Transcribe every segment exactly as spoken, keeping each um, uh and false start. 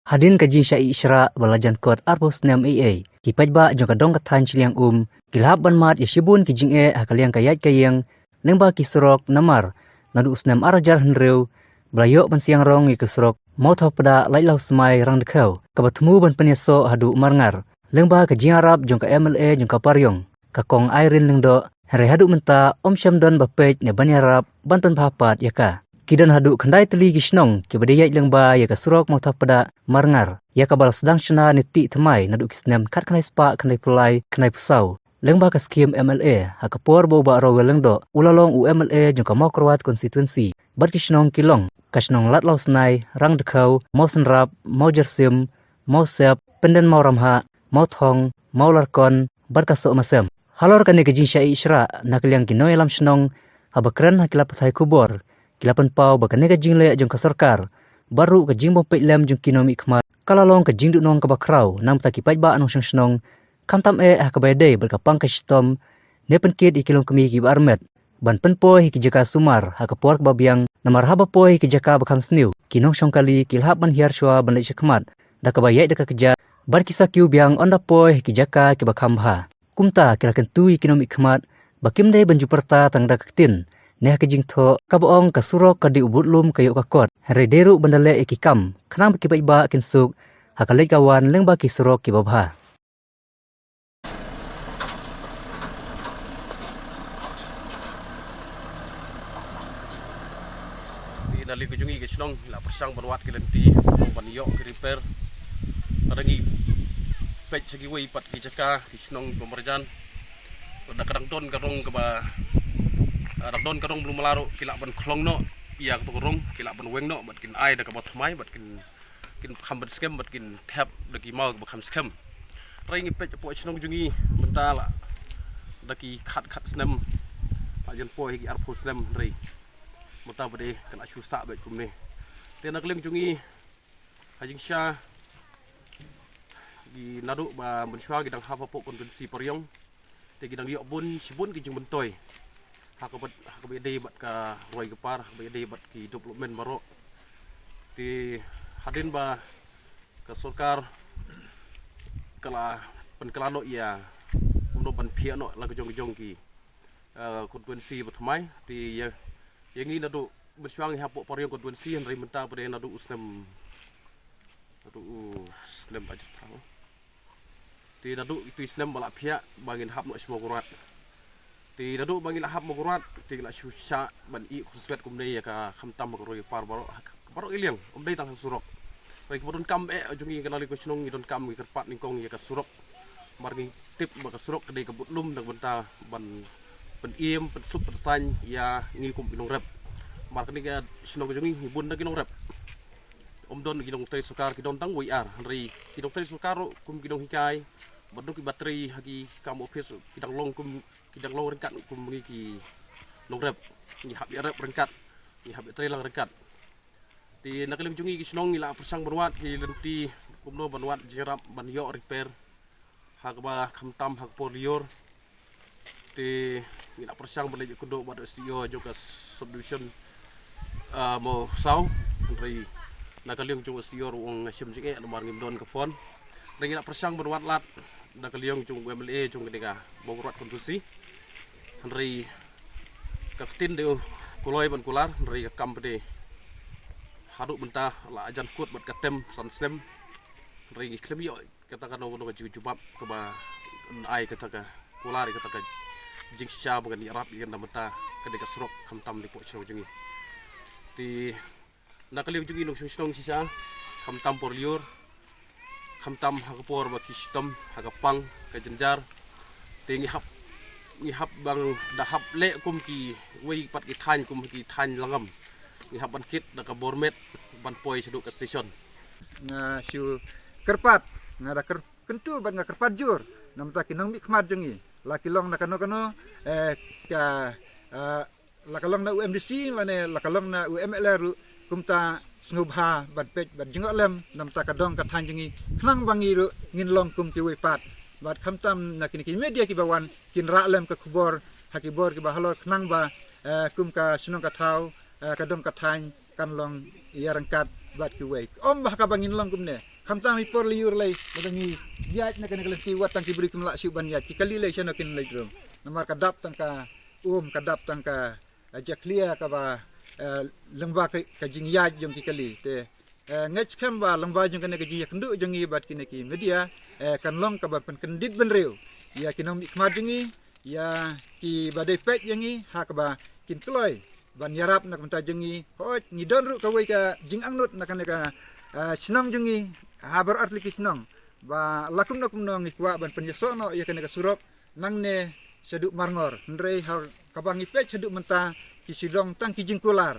Hadien ka jingshah ïehnoh ba la jan kot arphew snem ei ei, ki paidbah jong ka dong ka thaiñ Shiliang Um ki la hap ban mad ïa shibun ki jingeh ha ka liang ka ïaid ka ïeng lyngba ki surok, namar naduh u snem ar hajar hynriew ba la ïoh ban siang rong ïa ka surok Mawthaw Pdah, Laitlawsmai, Rangdkhiew, kaba thmu ban pynïasoh haduh Marngar, lyngba ka jingïarap jong ka M L A jong ka Pariong, ka Kong Irene Lyngdoh, hynrei haduh mynta ym shym don ba peit ne ban ïarap ban pynbha pat ïa ka. Ki don haduh khyndai tylli ki shnong kiba dei ïaid lyngba ïa ka surok Mawthaw Pdah, Marngar, ïa kaba la sdang shna ne tih thymmai naduh ki snem khatkhyndai spah khyndaiphew lai, khyndaiphew saw, lyngba ka skhim M L A ha ka por ba u Bah Rowell Lyngdoh u la long u M L A jong ka Mawkyrwat constituency. Bad ki shnong ki long ka shnong Ladlawsnai, Rangdkhiew, Mawsynrap, Mawjyrsim, Mawsep, Pyndenmawramhah, Mawthong, Mawlarkon bad ka Sohmasem. Halor kane ka jingshah ïehnoh na ka liang ki nongïalam shnong, haba kren ha ki lad pathai khubor, ki la pynpaw ba kane ka jingleh jong ka sorkar bad ruh ka jingbym peit lem jong ki nongmihkhmat ka la long ka jingduhnong kaba khraw na ka bynta ki paidbah nongshong shnong, khamtam eh ha kaba ïadei bad ka pang ka shitom ne pynkit ïa ki longkmie kiba armet ban pynpoi ha ki jaka sumar ha ka por kaba biang, namar haba poi ha ki jaka ba kham sniew, ki nongshong kali ki la hap ban hiar shuwa ban leit shakhmat da kaba ïaid da ka kjat, bad ki sa kiew biang ynda poi ha ki jaka kiba kham bha. Kumta ki la kyntu ïa ki nongmihkhmat ba kim dei ban ju pyrta tang da ka ktien ne ha ka jingthoh, kaba ong ka surok ka dei u budlum ka ïoh ka kot, hynrei dei ruh ban da leh ïa ki kam khnang ba ki paidbah kin suk ha ka leit ka wan lyngba ki surok kiba bha. Ngi na liang ka jong ngi ka shnong ngi la pyrshang ban wad ki lynti ban ïoh ki repair. Lada ngi peit sha kiwei pat ki jaka ki shnong ba marjan, lada ka dang don ka rong kaba, ah, dang don ka rong ba la mala ruh ki lah ban khlong noh ïa kato ka rong, ki lah ban weng noh bad kin ai da kaba thymmai bad kin kin kham ban skhem bad kin thep da ki maw ba kham skhem. Hynrei ngi peit hapoh shnong jong ngi mynta la da ki khat khat snem, la jan poi ha ki arphew snem hynrei mynta ba dei ka la shu sah beit kumne. Te na ka liang jong ngi ha jingshisha, ngi naduh ba mynshuwa ngi dang hap hapoh constituency Pariong. Te ki dang ïoh bun shibun ki jingmyntoi ha kaba, ha kaba ïadei bad ka roi ka par, ha kaba ïadei bad ki development baroh. Te hadien ba ka sorkar ka la pynkylla noh ïa kumno ban phiah noh la ka jong ka jong ki, eh, constituency ba thymmai, te ïa, ïa ngi naduh mynshuwa ngi hapoh Pariong constituency hynrei mynta ba dei naduh u snem, naduh u snem ba jylla. Te naduh itu i snem ba la phiah ba ngin hap noh sha Mawkyrwat. Te naduh ba ngi la hap Mawkyrwat te ngi la shu shah ban ïeh khuslai kumne ïa ka khamtam ha ka roi ka par baroh, ha ka baroh i liang, ym dei tang ha surok. Hynrei kiba donkam eh jong ngi ka na liang ka shnong ngi donkam ngi kyrpad nyngkong ïa ka surok. Namar ngi tip ba ka surok ka dei ka budlum na ka bynta ban pynim, pynsuk, pynsaiñ ïa ngi kum ki nongrep. Namar kane ka shnong ka jong ngi ngi bun na ki nongrep. Ym don ki nongtrei sorkar, ki don tang wei ar. Hynrei ki nongtrei sorkar ruh kum ki nonghikai, bad ruh kiba trei ha ki kam ophis ki dang long kum, ki dang long ryngkat kum ngi ki nongrep. Ngi hap ïarep ryngkat, ngi hap ïatrei lang ryngkat. Te na ka liang jong ngi ki shnong ngi la pyrshang ban wad ki lynti kumno ban wad jingïarap ban ïoh repair ha kaba khamtam ha ka por lyiur. Te ngi la pyrshang ban leit ïakynduh bad u S D O jong ka subdivision, ah, Mawsaw. Hynrei na ka liang jong u S D O ruh u ong nga shim jingeh namar ngim don ka phone. Hynrei ngi la pyrshang ban wad lad na ka liang jong u M L A jong kane ka Mawkyrwat constituency. Hynrei ka ktien dei u kloi ban kular, hynrei ka kam pat dei haduh mynta la jan kut bad ka tem san snem. Hynrei ngi khlem ïoh kata kano kano ka jingjubab kaba ai kata ka kular ïa kata ka jingshisha ba kan ïarap ïa ka na mynta ka dei ka surok khamtam hapoh shnong jong ngi. Te na ka liang jong ngi nongshong shnong shisha, khamtam por lyiur, khamtam ha ka por ba ki shitom ha ka pang ka jynjar. Te ngi hap, ngi hap bang da hap leh kum kiwei pat ki thaiñ kum ki thaiñ Langam. Ngi hap ban kit da ka bor met ban poi shaduh ka station. Nga shu kyrpad, nga da kyr-, kyntu bad nga kyrpad jur na ka bynta ki nongmihkhmat jong ngi, la ki long na kano kano, eh, ka, eh, la ka long na u M D C lane la ka long na u M L A ruh, kumta sngewbha ban peit bad jngoh lem na ka bynta ka dong ka thaiñ jong ngi, khnang ba ngi ruh ngin long kum kiwei pat. Bad khamtam na kine ki media kiba wan kin rah lem ka khubor ha ki bor kiba halor khnang ba, eh, kum ka shnong ka thaw, eh, ka dong ka thaiñ kan long ïaryngkat bad kiwei. Ym ba ha kaba ngin long kumne, Khamtam i por lei ïur lei, lada ngi ïaid na kane ka lynti wat tang ki briew kim lah shuh ban ïaid, ki kali lei shano kin leit rung. Namar ka dap tang ka um, ka dap tang ka, eh, jakhlia kaba, eh, lyngba ka, ka jingïaid jong ki kali. Te, eh, ngeit skhem ba lyngba jong kane ka jingïakynduh jong ngi bad kine ki media, eh, kan long kaba pynkyndit bynriew ïa ki nongmihkhmat jong ngi, ïa kiba dei peit ïa ngi, ha kaba kin kloi ban ïarap na ka bynta jong ngi. Hooid, ngi don ruh kawei ka jingangnud na kane ka, ah, shnong jong ngi, ha baroh artylli ki shnong. Ba la kumno kumno ngi kwah ban pynïasoh noh ïa kane ka surok nangne shaduh Marngor. Hynrei ha kaba ngi peit shaduh mynta ki shu long tang ki jingkular.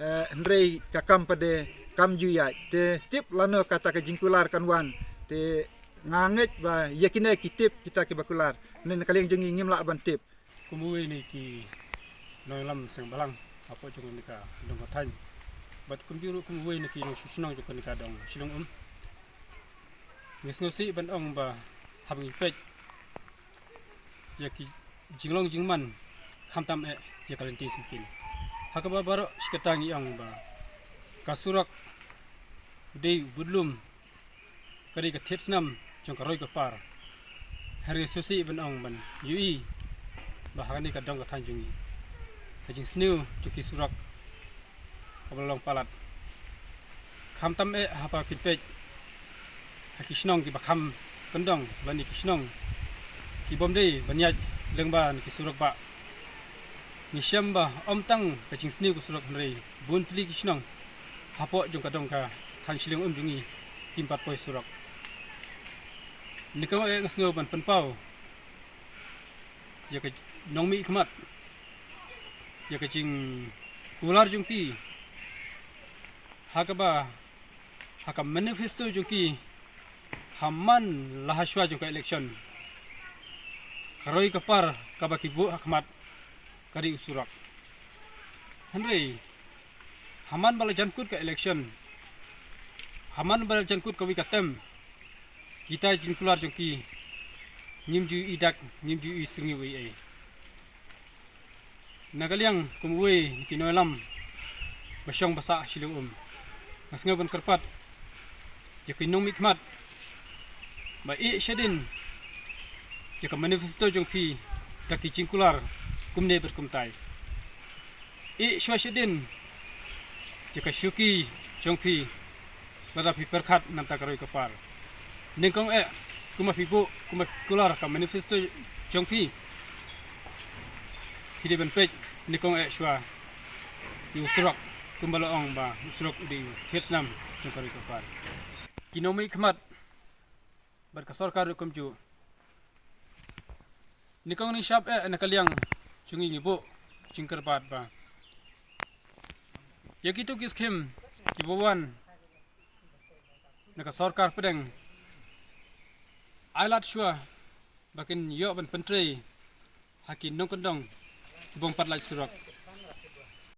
Eh, hynrei ka kam pat de kam ju ïaid. Te tip lano kata ka jingkular kan wan. Te nga ngeit ba ïa kine ki tip kita kiba kular. Hynrei na ka liang jong ngi ngim lah ban tip. Kum uwei na ki nongïalam seng bhalang hapoh jong kane ka dong ka thaiñ, bad kumjuh ruh kum uwei na ki nongshong shnong jong kane ka dong Shillong Um, nga sngewsih ban ong ba haba ngi peit ïa ki jinglong jingman, khamtam eh ïa ka lynti syngkien, ha kaba baroh shi katta ngi ong ba ka surok dei u budlum, ka dei ka thied snam jong ka roi ka par. Hynrei sngewsih ban ong ban ïohi ba ha kane ka dong ka thaiñ jong ngi, ka jingsniew jong ki surok kaba long palat. Khamtam eh haba phin peit ha ki shnong kiba kham kyndong lane ki shnong kibym dei ban ïaid lyngba na ki surok bah. Ngi shem ba ym tang ka jingsniew ka surok hynrei bun tylli ki shnong hapoh jong ka dong ka thaiñ Shillong Um jong ngi kim pat poi surok. Nyngkong eh nga sngew ban pynpaw ïa ka nongmihkhmat, ïa ka jingkular jong ki, ha kaba ha ka manifesto jong ki ha man la ha shuwa jong ka election, ka roi ka par kaba ki buh ha khmat ka dei u surok. Hynrei ha man ba la jan kut ka election, ha man ba la jan kut kawei ka term, kita jingkular jong ki ngim ju ïohi dak, ngim ju ïohi syrngiew ei ei. Na ka liang kum uwei na ki nongïalam ba shong ba sah Shillong Um, nga sngew ban kyrpad ïa ki nongmihkhmat ba ïeh shadien ïa ka manifesto jong phi da ki jingkular kumne bad kumtai. Ïeh shuwa shadien ïa ka shuki jong phi lada phi pyrkhat na bynta ka roi ka par. Nyngkong eh kumba phi buh, kumba kular ka manifesto jong phi, phi dei ban peit nyngkong eh shuwa ïa u surok, kumba la ong ba u surok u dei u thied snam jong ka roi ka par. Ki nongmihkhmat bad ka sorkar ruh kumjuh. Nyngkong nyngshap eh na ka liang jong ngi ngi buh jingkyrpad ba ïa kito ki skhim kiba wan na ka sorkar pdeng, ai lad shuwa ba kin ïoh ban pyntrei ha ki nongkyndong kibym pat lait surok.